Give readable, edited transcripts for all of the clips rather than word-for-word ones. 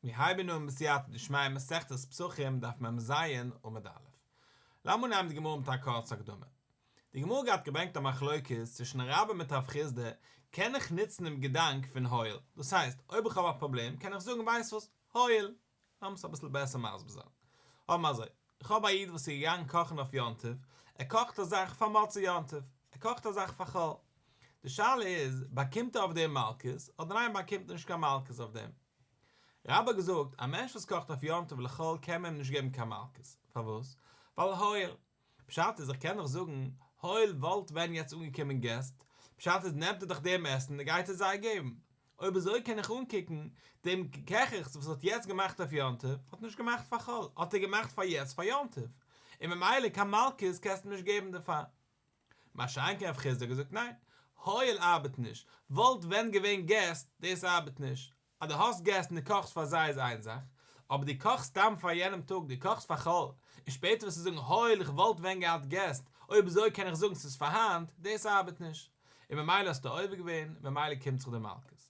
מיר הייבן אן בסייעתא דשמיא מסכת פסחים דף מ"ז עמוד א'. לאמיר אנהייבן די גמרא מיט א קורצע הקדמה. די גמרא גייט געברענגט א מחלוקת צווישן רבה מיט רב חסדא, קען איך נוצן דעם געדאנק פון הואיל? דאס הייסט, אויב איך האב א פראבלעם קען איך זאגן ווייסט וואס, הואיל. לאמיר עס אביסל בעסער מסביר זיין. האבן מיר אזוי, איך האב א איד וואס איז געגאנגען קאכן אויף יום טוב, ער קאכט א זאך פאר מוצאי יום טוב, ער קאכט א זאך פאר חול. די שאלה איז, באקומט ער אויף דעם מלקות, אדער ניין באקומט ער נישט קיין מלקות אויף דעם? רבה האט געזאגט, א מענטש וואס קאכט אויף יום טוב לחול קען מען אים נישט געבן קיין מלקות, פארוואס? ווייל הואיל. פשט איז איך קען דאך זאגן, הואיל וואלט ווען יעצט אנגעקומען געסט, פשט איז נעמט ער דאך דעם עסן און גייט עס זיי געבן. אויב אזוי קען איך אנקוקן, דעם געקעכעכץ וואס האט יעצט געמאכט אויף יום טוב, האט נישט געמאכט פאר חול, האט ער געמאכט פאר יעצט פאר יום טוב. און ממילא קיין מלקות קענסטו נישט געבן דערפאר. מה שאין כן רב חסדא האט געזאגט ניין, הואיל ארבעט נישט, וואלט ווען געווען געסט, דאס ארבעט נישט, אז דו האסט געסט און דו קאכסט פאר זיי איז איין זאך, אבער דו קאכסט סתם פאר יענעם טאג, דו קאכסט פאר חול, און שפעטער וועסטו זאגן הואיל איך וואלט ווען געהאט געסט, אויב אזוי קען איך זאגן ס'איז פאר היינט, דאס ארבעט נישט, און ממילא האסטו עובר געווען, ממילא קומט זיך דיר מלקות.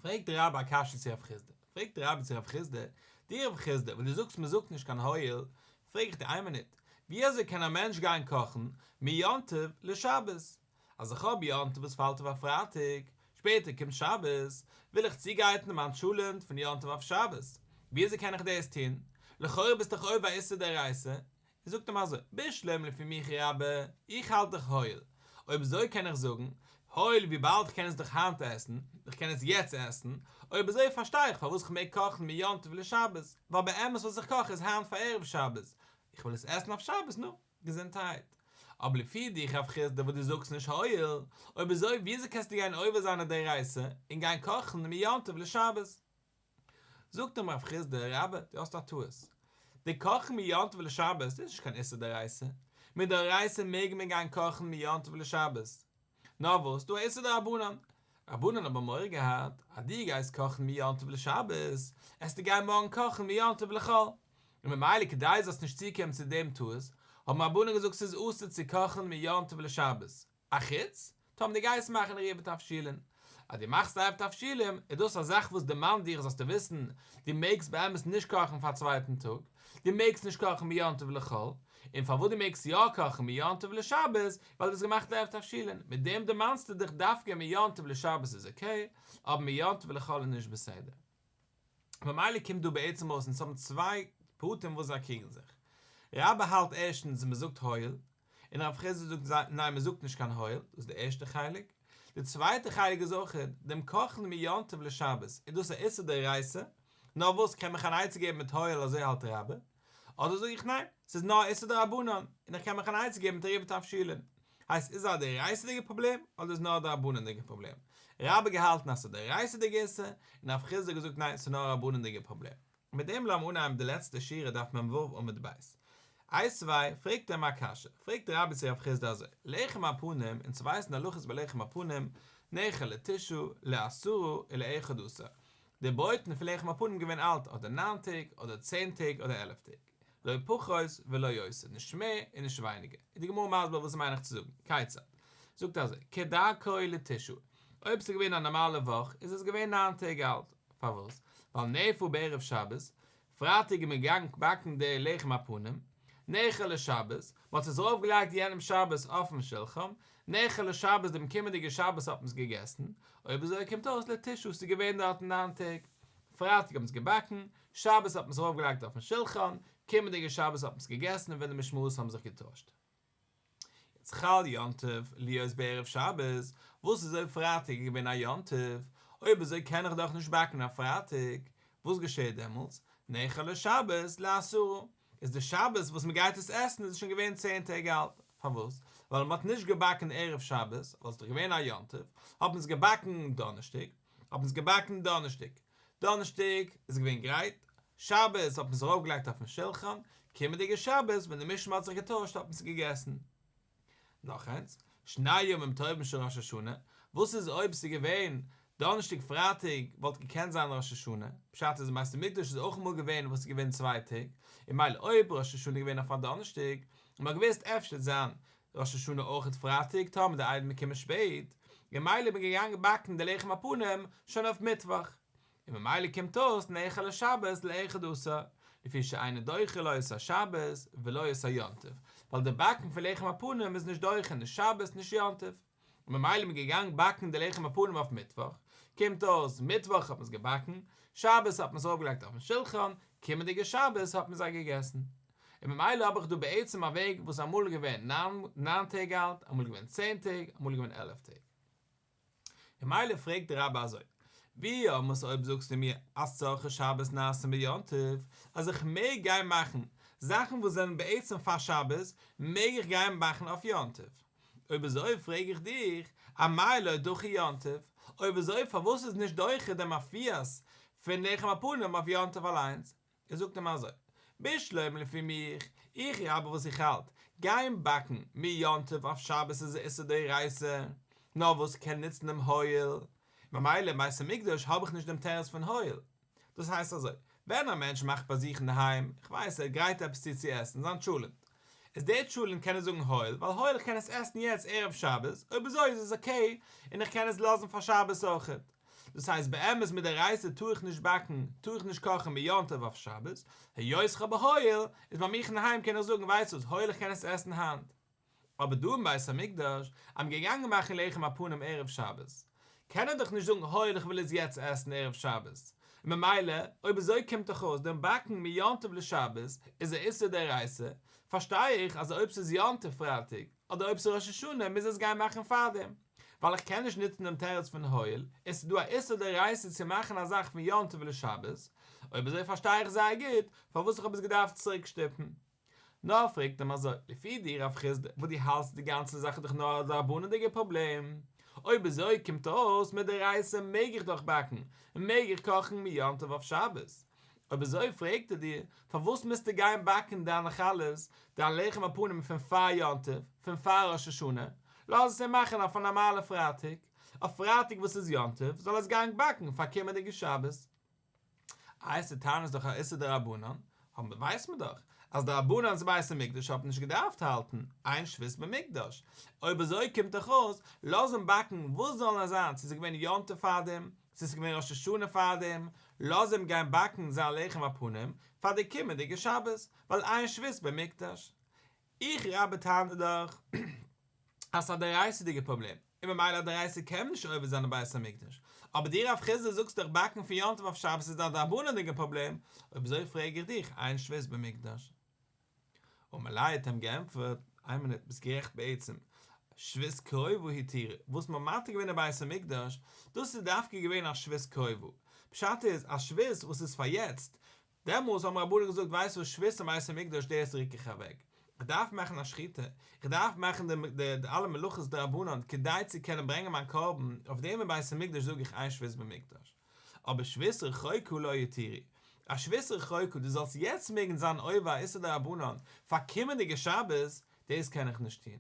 פרעגט רבה א קשיא צו רב חסדא, פרעגט רבה צו רב חסדא, דו רב חסדא וואס דו זאגסט מען זאגט נישט קיין הואיל, פרעג איך דיר איין מינוט, ווי אזוי קען א מענטש גיין קאכן מיום טוב לשבת? אז איך האב יום טוב וואס פאלט אויף א פרייטאג, שפעטער קומט שבת, וויל איך צוגרייטן מיין טשולענט פון יום טוב אויף שבת, ווי אזוי קען איך דאס טון? לכאורה ביסט דאך עובר א איסור דאורייתא, און זאגט אים אזוי, בשלמא לפי מיך רבה, איך האלט דאך הואיל, אויב אזוי קען איך זאגן, הואיל וויבאלד איך קען עס דאך היינט עסן, איך קען עס יעצט עסן, אויב אזוי פארשטיי איך פארוואס איך מעג קאכן מיום טוב לשבת, ווייל באמת וואס איך קאך איז היינט פאר ערב שבת, איך וויל עס עסן אויף שבת, נו, געזונטהייט. אבער לפי דיך רב חסדא וואס דו זאגסט נישט הואיל, אויב אזוי וויאזוי קענסטו גיין עובר זיין א דאורייתא און גיין קאכן מיום טוב לשבת? זאגט אים רב חסדא, רבה, דו האסט א טעות. די קאכן מיום טוב לשבת איז נישט קיין איסור דאורייתא. מדאורייתא מעג מען גיין קאכן מיום טוב לשבת. נאר וואס, דא א איסור דרבנן. רבנן האבן מורא געהאט אז דו גייסט קאכן מיום טוב לשבת, עסטו גיין מארגן קאכן מיום טוב לחול. און ממילא כדי זאלסט נישט צוקומען צו דעם טעות, האבן רבנן געזאגט ס'איז אסור צו קאכן מיום טוב לשבת. אחוץ טאמער דו גייסט מאכן עירובי תבשילין. אז דו מאכסט עירובי תבשילין איז דאס א זאך וואס דערמאנט דיך זאלסטו וויסן, דו מעגסט באמת נישט קאכן פאר א צווייטן טאג, דו מעגסט נישט קאכן מיום טוב לחול, און פארוואס דו מעגסט יא קאכן מיום טוב לשבת, ווייל דו האסט געמאכט עירובי תבשילין, מיט דעם דערמאנסטו דיך דווקא מיום טוב לשבת איז okay, אבער מיום טוב לחול איז נישט בסדר. ממילא קומט דא בעצם אויס אונז האבן צוויי פרטים וואס זיי קריגן זיך. רבה האלט ערשטנס מען זאגט הואיל, און רב חסדא זאגט ניין מען זאגט נישט קיין הואיל, דאס איז די ערשטע חלק. די צווייטע חלק איז אויך, דעם קאכן מיום טוב לשבת איז דאס א איסור דאורייתא, נאר וואס קען מיך אן עצה געבן מיט הואיל אזוי האלט רבה, אדער זאג איך ניין, ס'איז נאר א איסור דרבנן, און איך קען מיך אן עצה געבן מיט עירובי תבשילין. הייסט איז א דאורייתא'דיגע פראבלעם אדער איז נאר א דרבנן'דיגע פראבלעם? רבה געהאלטן אז ס'איז א דאורייתא'דיגע איסור, און רב חסדא האט געזאגט ניין ס'איז נאר א רבנן'דיגע פראבלעם. מיט דעם לאמיר אנהייבן די לעצטע שורה דף מ"ו עמוד ב'. איתיביה, פרעגט אים א קשיא, פרעגט רבה צו רב חסדא אזוי, לחם הפנים, אונז ווייסן הלכות ביי לחם הפנים, נאכל לתשעה, לעשרה, ולאחד עשר. די ברויטן פון לחם הפנים געווען אלט אדער ניין טעג אדער צען טעג אדער 11 טעג, לא פחות ולא יותר, נישט מער און נישט ווייניגער, איז די גמרא מסביר וואס מיין איך צו זאגן, כיצד? זאגט אזוי, כדרכו לתשעה, אויב ס'איז געווען א נארמאלע וואך איז עס געווען ניין טעג אלט, פארוואס? ווייל נאפה בערב שבת, פרייטאג איז מען געגאנגען באקן די לחם הפנים, נאכל לשבת, מען האט עס ארויף געלייגט יענעם שבת אויפן שולחן, נאכל לשבת דעם קומענדיגע שבת האט מען עס געגעסן, אויב אזוי קומט אויס לתשעה ס'איז געווען דארטן ניין טעג, פרייטאג האט מען עס געבאקן, שבת האט מען עס ארויף געלייגט אויפן שולחן, קומענדיגע שבת האט מען עס געגעסן ווען די משמרות האבן זיך געטוישט. יעצט חל יום טוב להיות בערב שבת, וואס איז אויב פרייטאג איז געווען א יום טוב, אויב אזוי קען איך דאך נישט באקן אויף פרייטאג, וואס געשעט דעמאלטס, נאכל לשבת לעשרה, איז די שבת וואס מען גייט עס עסן איז עס שוין געווען צען טעג אלט, פארוואס? ווייל מען האט נישט געבאקן ערב שבת, ווייל עס איז דאך געווען א יום טוב, האט מען עס געבאקן דאנערשטאג, האט מען עס געבאקן דאנערשטאג, דאנערשטאג איז געווען גרייט, שבת האט מען עס ארויפגעלייגט אויפן שולחן, קומענדיגע שבת ווען די משמר האט זיך געטוישט האט מען עס געגעסן. נאך איינס, שני ימים טובים של ראש השנה, וואס איז אויב ס'איז געווען דאנערשטאג פרייטאג וואלט געקענט זיין ראש השנה, פשט איז אין בית המקדש איז אויך אמאל געווען וואס איז געווען צוויי טעג, און מילא אויב ראש השנה איז געווען אויף א דאנערשטאג, און מ'האט געוואוסט אפשר וועט זיין ראש השנה אויכעט פרייטאג טאמער די עדים קומען שפעט, און מילא איז מען געגאנגען באקן די לחם הפנים שוין אויף מיטוואך. און ממילא קומט אויס נאכל לשבת לאחד עשר, לפי שאינו דוחה לא את השבת ולא את היום טוב, ווייל די באקן פון לחם הפנים איז נישט דוחה נישט שבת נישט יום טוב, און ממילא איז מען געגאנגען באקן די לחם הפנים אויף מיטוואך, קומט אויס מיטוואך האט מען עס געבאקן, שבת האט מען עס ארויפגעלייגט אויפן שולחן, קומענדיגע שבת האט מען זיי געגעסן. און ממילא האב איך דא בעצם א וועג וואס אמאל איז געווען ניין טעג אלט, אמאל איז געווען צען טעג, אמאל איז געווען 11 טעג. ממילא פרעגט דער רבה אזוי, ואי אמרת אויב זאגסטו מיר אז צרכי שבת נעשין ביום טוב, אז איך מעג גיין מאכן זאכן וואס זענען בעצם פאר שבת, מעג איך גיין מאכן אויף יום טוב. אויב אזוי פרעג איך דיך, אמאי לא דחי יום טוב, אויב אזוי פארוואס איז נישט דוחה דעם אפיית פון לחם הפנים אויף יום טוב אליינס? ער זאגט אים אזוי, בשלמא לפי מיך, איך רבה וואס איך האלט, גיין באקן מיום טוב אויף שבת איז א איסור דאורייתא, נאר וואס קען נוצן דעם הואיל, ממילא אין בית המקדש האב איך נישט דעם תירוץ פון הואיל. דאס הייסט אזוי, ווען א מענטש מאכט ביי זיך אינדערהיים, איך ווייס ער גרייט עפעס צו צו עסן, זיין טשולענט, איז דער טשולענט קען ער זאגן הואיל, ווייל הואיל איך קען עס עסן יעצט ערב שבת, אויב אזוי איז עס אקעי, און איך קען עס לאזן פאר שבת אויכעט. דאס הייסט באמת מדאורייתא טאר איך נישט באקן, טאר איך נישט קאכן מיום טוב אויף שבת, היות איך האב א הואיל, איז ביי מיך אינדערהיים קען איך זאגן ווייסט וואס הואיל איך קען עס עסן היינט. אבער דא אין בית המקדש, אז מ'איז געגאנגען מאכן לחם הפנים ערב שבת, קען ער דאך נישט זאגן הואיל איך וויל עס יעצט עסן ערב שבת, און ממילא אויב אזוי קומט דאך אויס דעם באקן מיום טוב לשבת איז א איסור דאורייתא, פארשטיי איך אז אויב ס'איז יום טוב פרייטאג אדער אויב ס'איז ראש השנה מוז ער עס גיין מאכן פארדעם, ווייל איך קען נישט נוצן דעם תירוץ פון הואיל, עס איז דא א איסור דאורייתא צו מאכן א זאך פון יום טוב לשבת, אויב אזוי פארשטיי איך זייער גוט פארוואס איך האב עס געדארפט צוריק שטופן. נאר פרעגט אים אזוי, לפי דיר רב חסדא, וואס דו האלטסט די גאנצע זאך איז דאך נאר א דרבנן'דיגע פראבלעם, אויב אזוי קומט אויס מדאורייתא מעג איך דאך באקן, און מעג איך קאכן מיום טוב אויף שבת, אויב אזוי פרעגט ער דיר, פארוואס מוזטו גיין באקן דיינע חלות, דיין לחם הפנים פון פאר יום טוב, פון פאר ראש השנה, לאז עס אים מאכן אויף א נארמאלע פרייטאג, אויף פרייטאג וואס איז יום טוב, זאל ער עס גיין באקן פאר קומענדיגע שבת. איי דו טענה'סט דאך א איסור דרבנן, אבער ווייסט מען דאך אז די רבנן צו בית המקדש האט מען נישט געדארפט האלטן אין שבות במקדש, אויב אזוי קומט דאך אויס לאז אים באקן וואס זאל נאר זיין צו ס'איז געווען יום טוב פארדעם צו ס'איז געווען ראש השנה פארדעם, לאז אים גיין באקן זיין לחם הפנים פאר די קומענדיגע שבת, ווייל אין שבות במקדש. איך רבה טענה דאך אז ס'איז א דאורייתא'דיגע פראבלעם, און ממילא א דאורייתא קען מען נישט עובר זיין אין בית המקדש, אבער דו רב חסדא זאגסט דאך באקן פון יום טוב אויף שבת איז א דרבנן'דיגע פראבלעם, אויב אזוי פרעג איך דיך, אין שבות במקדש. אמר ליה האט אים געענטפערט, איין מינוט, ביסט גערעכט בעצם, שבות קרובה התירו, וואס מ'האט מתיר געווען אין בית המקדש, דאס איז דווקא געווען א שבות קרובה, פשט איז, א שבות וואס איז פאר יעצט, דעמאלס האבן רבנן געזאגט ווייסט וואס שבות אין בית המקדש דאס רוק איך אוועק, איך דארף מאכן א שחיטה, איך דארף מאכן די די אלע מלאכות דרבנן כדי צו קענען ברענגען מיין קרבן, אויף דעם אין בית המקדש זאג איך אין שבות במקדש. אבער שבות רחוקה לא התירו, א שבות רחוקה דו זאלסט יעצט מעגן זיין עובר א איסור דרבנן פאר קומענדיגע שבת, דאס קען איך נישט טון,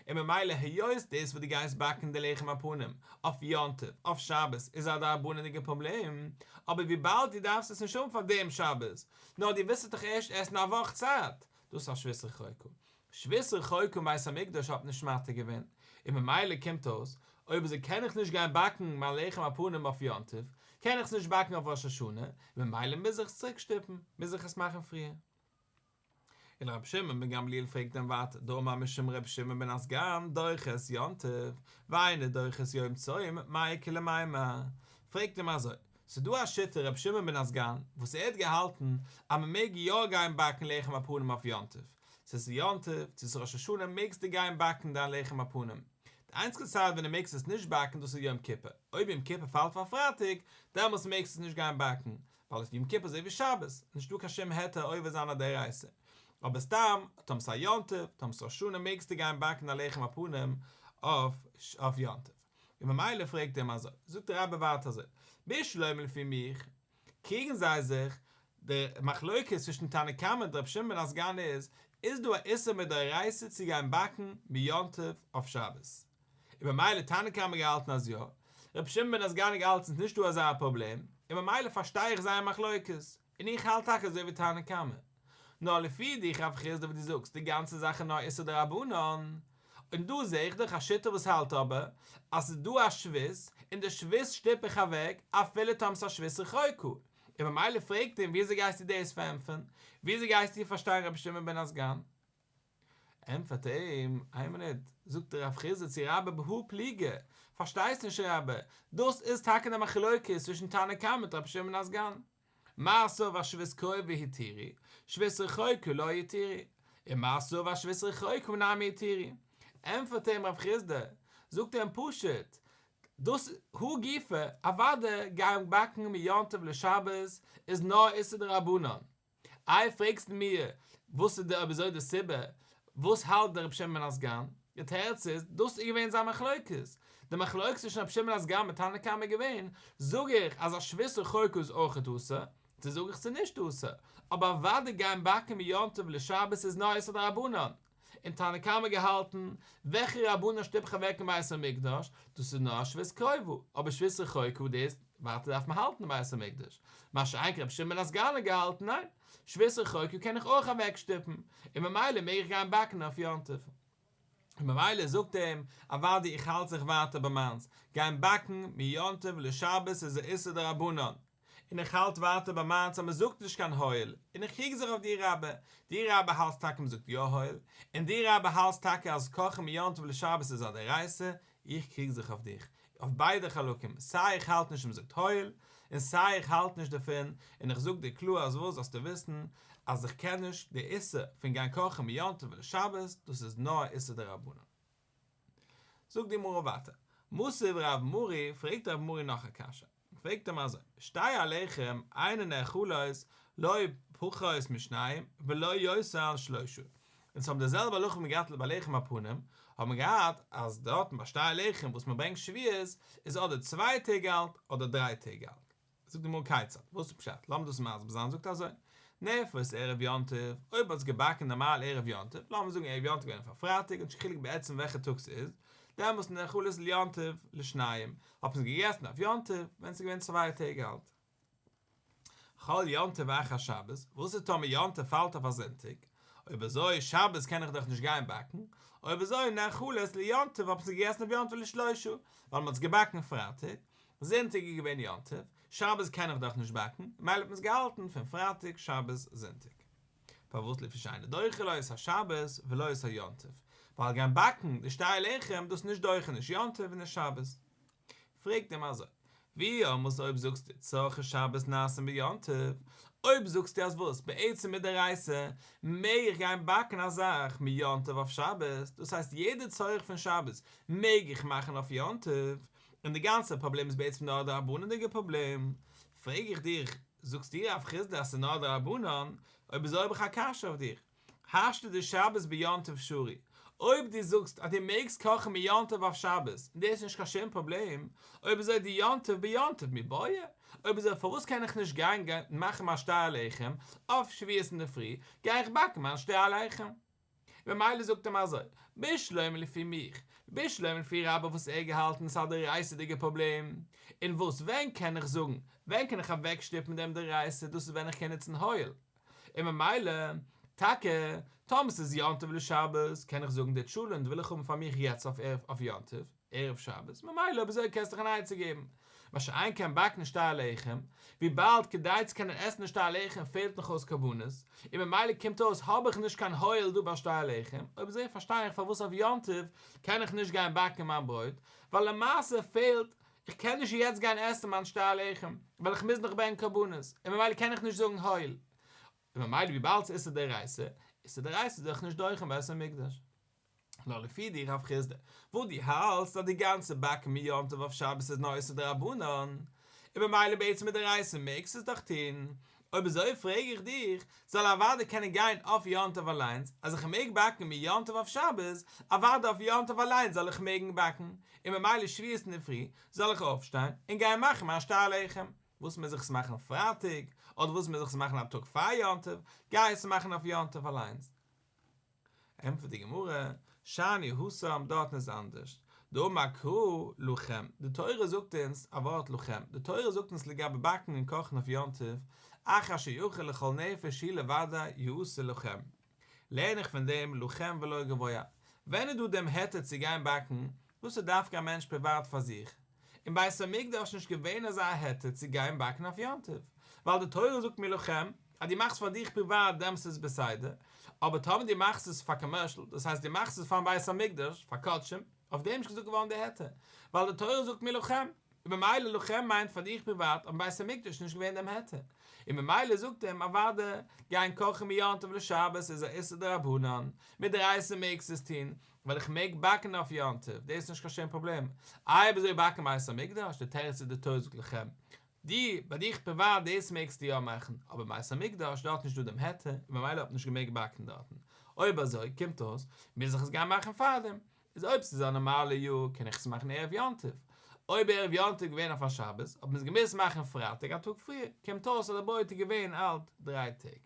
און ממילא היות דאס וואס דו גייסט באקן די לחם הפנים אויף יום טוב, אויף שבת, איז א דרבנן'דיגע פראבלעם, אבער וויבאלד דו דארפסט עס נישט האבן פאר דעם שבת, נאר דו ווילסט עס דאך ערשט עסן א וואך צייט, דאס איז א שבות רחוקה. שבות רחוקה אין בית המקדש האט נישט מתיר געווען, און ממילא קומט אויס, אויב אזוי קען איך נישט גיין באקן מיין לחם הפנים אויף יום טוב, קען איך עס נישט באקן אויף ראש השנה, ממילא מוז איך עס צוריק שטופן, מוז איך עס מאכן פריער. און רבי שמעון בן גמליאל פרעגט אים ווייטער, דאמר משום רבי שמעון בן הסגן דוחה את יום טוב, ואינו דוחה את יום צום, מאי איכא למימר? פרעגט אים אזוי, ס'איז דא א שיטה רבי שמעון בן הסגן וואס ער האט געהאלטן אז מ'מעג יא גיין באקן לחם הפנים אויף יום טוב, צו ס'איז יום טוב צו ס'איז ראש השנה מעגסטו גיין באקן דיין לחם הפנים, די איינציגע צייט ווען דו מעגסט עס נישט באקן דאס איז יום כיפור, אויב יום כיפור פאלט פאר פרייטאג, דעמאלס מעגסטו עס נישט גיין באקן, ווייל עס יום כיפור אזוי ווי שבת, נישט דא קיין שום היתר עובר זיין א דאורייתא. אבער סתם, טאמער ס'איז א יום טוב, טאמער ס'איז ראש השנה מעגסטו גיין באקן א לחם הפנים אויף אויף יום טוב. און ממילא פרעגט ער אים אזוי, זאגט דער רבה ווייטער אזוי, בשלמא לפי מיך, קריגן זיי זיך, די מחלוקת צווישן תנא קמא און רבי שמעון בן הסגן איז, איז דא א איסור מדאורייתא צו גיין באקן מיום טוב אויף שבת? און ממילא תנא קמא געהאלטן אז יא, רבי שמעון בן הסגן האט געהאלטן ס'איז נישט דא אזא פראבלעם, און ממילא פארשטיי איך זייער מחלוקת, און איך האלט טאקע אזוי ווי תנא קמא. נאר לפי דיך רב חסדא וואס דו זאגסט די גאנצע זאך איז נאר איסור דרבנן, און דא זעה איך דאך א שיטה וואס האלט אבער אז ס'איז דא א שבות, און די שבות שטופ איך אוועק אפילו טאמער ס'איז א שבות רחוקה, און ממילא פרעגט אים וויאזוי גייסטו דאס פארענטפערן? וויאזוי גייסטו פארשטיין רבי שמעון בן הסגן? ענטפערט אים, איין מינוט, זאגט רב חסדא צו רבה בהא פליגי, פארשטייסט נישט רבה, דאס איז טאקע די מחלוקת צווישן תנא קמא מיט רבי שמעון בן הסגן. מר סבר שבות קרובה התירו, שבות רחוקה לא התירו, און מר סבר שבות רחוקה נמי התירו. ענטפערט אים רב חסדא, זאגט ער אים פשוט, דאס הא גופא, אוודאי גיין באקן מיום טוב לשבת איז נאר איסור דרבנן, איי פרעגסט מיר וואס איז די אויב אזוי די סיבה וואס האלט דער רבי שמעון בן הסגן? די תירוץ איז דאס איז געווען זיין מחלוקת, די מחלוקת צווישן רבי שמעון בן הסגן מיט תנא קמא איז געווען, זאג איך אז א שבות רחוקה איז אויכעט אסור, צו זאג איך ס'איז נישט אסור, אבער אוודאי גיין באקן מיום טוב לשבת איז נאר איסור דרבנן, און תנא קמא געהאלטן, וועלכע רבנן שטופ איך אוועק אין בית המקדש, דאס איז נאר א שבות קרובה, אבער שבות רחוקה דאס ווייטער דארף מען האלטן אין בית המקדש, מה שאין כן רבי שמעון בן הסגן האט געהאלטן ניין, שבות רחוקה קען איך אויך אוועק שטופן, און ממילא מעג איך גיין באקן אויף יום טוב. און ממילא זאגט ער אים, אוודאי איך האלט זיך ווייטער ביי מיינס, גיין באקן מיום טוב לשבת איז א איסור דרבנן, און איך האלט ווייטער ביי מיינס אז מען זאגט נישט קיין הואיל, און איך קריג זיך אויף דיר רבה, דו רבה האלטסט טאקע מען זאגט יא הואיל, און דו רבה האלטסט טאקע אז קאכן מיום טוב לשבת איז א דאורייתא, איך קריג זיך אויף דיך, אויף ביידע חלקים, סיי איך האלט נישט מען זאגט הואיל, און סיי איך האלט נישט דערפון, און איך זאג דיר קלאר אז וואס זאלסטו וויסן, אז איך קען נישט די איסור פון גיין קאכן מיום טוב לשבת, דאס איז נאר א איסור דרבנן. זאגט די גמרא ווייטער, מתיב רב מרי, פרעגט רב מרי נאך א קשיא. פרעגט אים אזוי, שתי הלחם אינן נאכלות לא פחות משניים ולא יותר משלושה, אונז האבן די זעלבע הלכה ווי מ'האט געהאט ביי לחם הפנים, האבן מיר געהאט אז דארטן ביי שתי הלחם וואס מען ברענגט שבועות איז אדער צוויי טעג אלט אדער דריי טעג אלט. זאגט די גמרא כיצד, וואס איז פשט? לאמיר דאס מסביר זיין, זאגט אזוי, נאפות ערב יום טוב, אויב האט עס געבאקן נארמאל ערב יום טוב, לאמיר זאגן ערב יום טוב געווען אויף א פרייטאג, נישט קיין חילוק בעצם וועלכע טאג ס'איז, דעמאלטס נאכלות ליום טוב לשניים, האט מען עס געגעסן אויף יום טוב ווען עס איז געווען צוויי טעג אלט. חל יום טוב אחר שבת, וואס איז טאמער יום טוב פאלט אויף א זונטאג? אויב אזוי שבת קען איך דאך נישט גיין באקן, אויב אזוי נאכלות ליום טוב האט מען עס געגעסן אויף יום טוב לשלושה, ווייל מען האט עס געבאקן פרייטאג, זונטאג איז געווען יום טוב, שבת קען איך דאך נישט באקן, ממילא האט מען עס געהאלטן פון פרייטאג, שבת, זונטאג. פארוואס לפי שאינו דוחה לא את השבת ולא את היום טוב, ווייל גיין באקן די שתי הלחם דאס איז נישט דוחה נישט יום טוב און נישט שבת. פרעגט אים אזוי, ואי אמרת אויב זאגסטו צרכי שבת נעשים ביום טוב, אויב זאגסטו אז וואס בעצם מדאורייתא מעג איך גיין באקן א זאך מיום טוב אויף שבת, דאס הייסט יעדע צורך פון שבת מעג איך מאכן אויף יום טוב, און די גאנצע פראבלעם איז בעצם נאר א דרבנן'דיגע פראבלעם, פרעג איך דיך, זאגסטו רב חסדא אז ס'איז נאר דרבנן, אויב אזוי האב איך א קשיא אויף דיך, השתא דשבת ביום טוב שרי, אויב דו זאגסט אז דו מעגסט קאכן מיום טוב אויף שבת, און דאס איז נישט קיין שום פראבלעם, אויב אזוי דיום טוב ביום טוב מיבעיא, אויב אזוי פארוואס קען איך נישט גיין מאכן מיין שתי הלחם אויף שבועות אינדערפרי, גיי איך באקן מיין שתי הלחם. ממילא זאגט אים אזוי, בשלמא לפי מיך, בשלמא לפי רבה וואס ער געהאלטן ס'איז א דאורייתא'דיגע פראבלעם, און וואס ווען קען איך זאגן, ווען קען איך אוועקשטופן דעם דאורייתא, דאס איז ווען איך קען נוצן הואיל, און ממילא, טאקע, טאמער ס'איז יום טוב לשבת, קען איך זאגן די טשולענט וויל איך האבן פאר מיך יעצט אויף יום טוב, ערב שבת, ממילא אויב אזוי קענסטו דיך אן עצה געבן. מה שאין כן באקן שתי הלחם, וויבאלד כדי צו קענען עסן שתי הלחם פעלט נאך אויס קרבנות, און ממילא קומט אויס האב איך נישט קיין הואיל דא ביי שתי הלחם, אויב אזוי פארשטיי איך פארוואס אויף יום טוב קען איך נישט גיין באקן מיין ברויט, ווייל למעשה פעלט, איך קען נישט יעצט גיין עסן מיין שתי הלחם, ווייל איך מוז נאך ברענגען קרבנות, און ממילא קען איך נישט זאגן הואיל. און ממילא וויבאלד ס'איז איסור דאורייתא, איסור דאורייתא איז דאך נישט דוחה אין בית המקדש. נאר לפי דיר רב חסדא, וואס דו האלטסט אז די גאנצע באקן מיום טוב אויף שבת איז נאר איסור דרבנן, און ממילא בעצם מדאורייתא מעגסטו עס דאך טון, אויב אזוי פרעג איך דיך, זאל אוודאי קענען גיין אויף יום טוב אליינס, אז איך מעג באקן מיום טוב אויף שבת, אוודאי אויף יום טוב אליינס זאל איך מעגן באקן, און ממילא שבועות אינדערפרי זאל איך אויפשטיין און גיין מאכן מיין שתי הלחם, וואס מוז איך עס מאכן פרייטאג, אדער וואס מוז איך עס מאכן א טאג פאר יום טוב, גיי עס מאכן אויף יום טוב אליינס. ענטפערט די גמרא, שאני התם, דארטן איז אנדערש, דאמר קרא לכם, די תורה זאגט אונז א ווארט לכם, די תורה זאגט אונז לגבי באקן און קאכן אויף יום טוב, אך אשר יאכל לכל נפש הוא לבדו יעשה לכם, לערן איך פון דעם לכם ולא גבוה, ווען איז דא דעם היתר צו גיין באקן, דאס איז דווקא א מענטש פריוואט פאר זיך, אין בית המקדש נישט געווען אזא היתר צו גיין באקן אויף יום טוב, ווייל די תורה זאגט מיר לכם אז דו מאכסט פאר דיך פריוואט דעמאלטס איז עס בסדר, אבער טאמער דו מאכסט עס פאר קאמערשל, דאס הייסט דו מאכסט עס פארן בית המקדש, פאר קדשים, אויף דעם איז נישט געזאגט געווארן די היתר, ווייל די תורה זאגט מיר לכם, און ממילא לכם מיינט פאר דיך פריוואט, אבער בית המקדש נישט געווען דעם היתר, און ממילא זאגט אים אוודאי גיין קאכן מיום טוב לשבת איז א איסור דרבנן, מדאורייתא מעגסט עס טון, ווייל איך מעג באקן אויף יום טוב, דאס איז נישט קיין שום פראבלעם. איי אויב אזוי באקן בית המקדש, די תירוץ איז די תורה זאגט לכם, דו, ביי דיך פריוואט דאס מעגסטו יא מאכן, אבער בית המקדש דארט נישט דא דעם היתר, און ממילא האט מען נישט געמעגט באקן דארטן. אויב אזוי קומט אויס, מוז איך עס גיין מאכן פארדעם. איז אויב ס'איז א נארמאלע יאר קען איך עס מאכן ערב יום טוב. אויב ערב יום טוב איז געווען אויף א שבת, האט מען עס געמוזט מאכן פרייטאג א טאג פריער, קומט אויס אז די ברויט איז געווען אלט דריי טעג.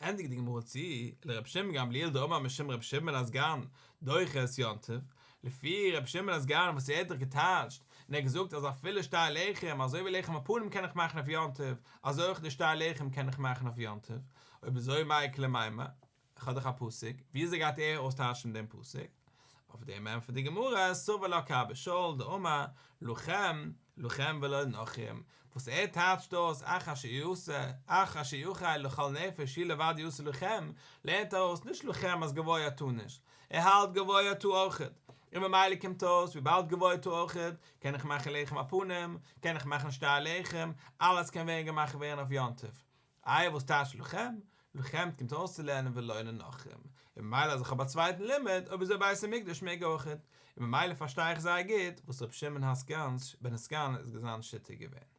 ענדיגט די גמרא צו, לר' שמעון גמליאל דאמר משום ר' שמעון הסגן דוחה את יום טוב, לפי ר' שמעון הסגן וואס ער האט דאך געטייטשט און ער האט געזאגט אז אפילו שתי לחם אזוי ווי לחם הפנים קען איך מאכן אויף יום טוב אזוי אויך די שתי לחם קען איך מאכן אויף יום טוב, אויב אזוי מאי איכא למימר, איך האב דאך א פסוק, וויאזוי גייט ער אויסטייטשן דעם פסוק? אויף דעם ענטפערט די גמרא, סבר לה כאבא שאול דאמר לכם לכם ולא לנכרים, וואס ער טייטשט אויס אך אשר יעשה, אך אשר יאכל לכל נפש הוא לבד יעשה לכם, לערנט ער אויס נישט לכם אז גבוה טאר נישט, ער האלט גבוה טאר אויכעט, און ממילא קומט אויס וויבאלד גבוה טאר אויכעט, קען איך מאכן לחם הפנים, קען איך מאכן שתי לחם, אלעס קען ווערן געמאכט ווערן אויף יום טוב. איי וואס טייטש לכם? לכם קומט אויסצולערנען ולא לנכרים, און ממילא אז איך האב א צווייטן לימוד, אויב אזוי בית המקדש מעג אויכעט, און ממילא פארשטיי איך זייער גוט וואס רבי שמעון הסגן בן הסגן איז זיין שיטה געווען.